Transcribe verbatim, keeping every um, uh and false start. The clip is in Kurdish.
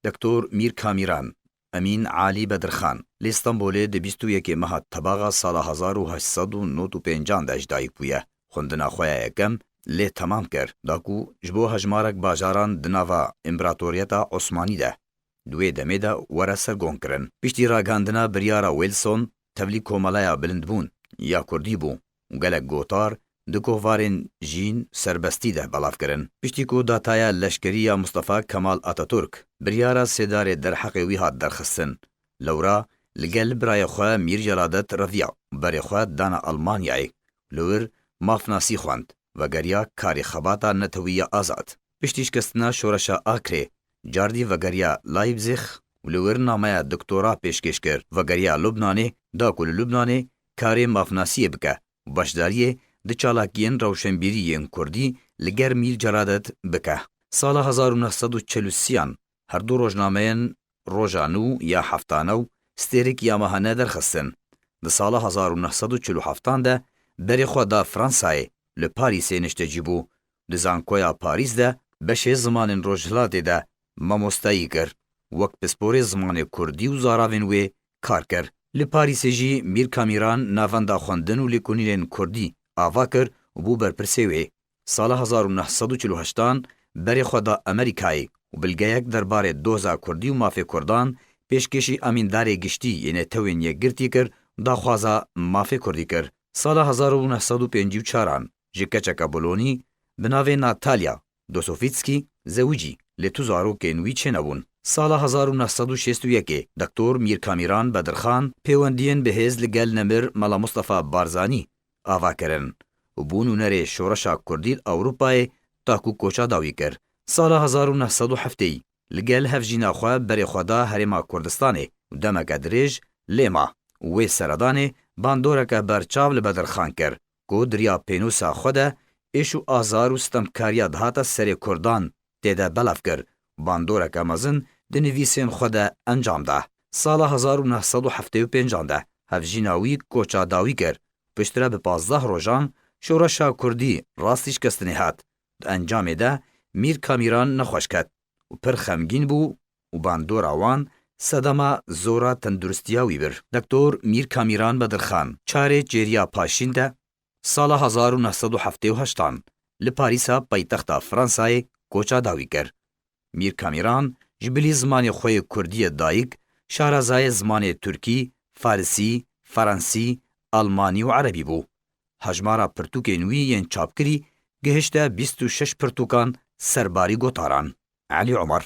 Doktor Mîr Kamîran, Emîn Alî Bedirxan, li Stenbolê di bîst û yekê meha Tebaxa sala hezar û heşt sed û nod û pêncan de ji dayik bûye. Xwendina xwe ya yekem lê temam kir, da ku ji bo hejmarek bajaran di nava Împaratoriyeta Osmanî de di wê demê de were sergonkirin. Piştî ragihandina biryara Wilson, tevlî Komeleya Bilindbûn ya Kurdî bû û gelek gotar di kovarên jîn serbestî de belav kirin. Piştî ku dataya leşkerî ya Mustafa Kemal Ataturk biryara sêdarê derheqê wî hat derxistin, lewra li gel birayê xwe Mîr Celadet reviya û berê xwe dana Almanyayê. Li wir mafnasî xwend, vegeriya karê xebata netewî ya azad. Piştî şikestina şoreşa Akrê, cardî vegeriya Leipzig û li wir nameya doktora pêşkêş kir. Vegeriya Lubnanê, da ku li Lubnanê karê mafnasiyê bike û beşdariyê di çalakiyên rewşenbîrî yên kurdî li ger Mîr Celadet bike. Sala hezar û neh sed û çel û sêyan her du rojnameyên Roja Nû ya Heftane û Stêrek ya Mehane derxistin. Di sala hezar û neh sed û çil û heftan de berê xwe da Fransayê, li Parîsê niştecî bû. Di Zankoya Parîs de beşê zimanên Rojhilatê de mamostayî kir. Wek pisporê zimanê kurdî û zaravên wê kar kir. Li Parîsê jî Mîr Kamîran navenda xwendin û lêkolînên kurdî ava kir û bû berpirsê wê. Sala hezar û neh sed û çil û heştan berê xwe da Amerîkayê û bilgeyek derbarê doza kurdî û mafê kurdan pêşkêşî Amîndarê Giştî yê Netewên Yekgirtî kir û daxwaza mafê kurdî kir. Sala hezar û neh sed û pêncî û çaran ji keçeke Bolonî bi navê Natalya Dosovîtskî zewicî, lê tu zarokên wî çênebûn. Sala hezar û neh sed û şêst û yekê Doktor Mîr Kamîran Bedirxan pêwendiyên bihêz li gel nemir Mela Mustafa Barzanî ava kirin û bû nûnerê şoreşa kurdî li Ewropayê, ta ku koça dawî kir. Sala hezar û neh sed û heftê li gel hevjîna xwe berê xwe da Herêma Kurdistanê û demeke dirêj lê ma. Wê seredanê bandoreke berçav li Bedirxan kir ku di riya pênûsa xwe de êş û azar û sitemkariya dihate serê kurdan tê de belav kir û bandoreke mezin di nivîsên xwe de encam da. Sala hezar û neh sed û heftê û pêncan de hevjîna wî koça dawî kir. Piştre bi pazdeh rojan şoreşa kurdî rastî şikestinê hat. Di encamê de Mîr Kamîran nexweş ket û pir xemgîn bû û bandora wan sedema zora tenduristiya wî bir. Doktor Mîr Kamîran Bedirxan çarê çêriya paşîn de sala hezar û neh sed û heftê û heştan li Parîsa paytexta Fransayê koça dawî kir. Mîr Kamîran ji bilî zimanê xwe yê kurdî yê dayik, şarezayê zimanê tirkî, farisî, feransî, almanî û erebî bû. Hejmara pirtûkên wî yên çapkirî gihişte bîst û şeş pirtûkan serbarî gotaran. Elî Omer.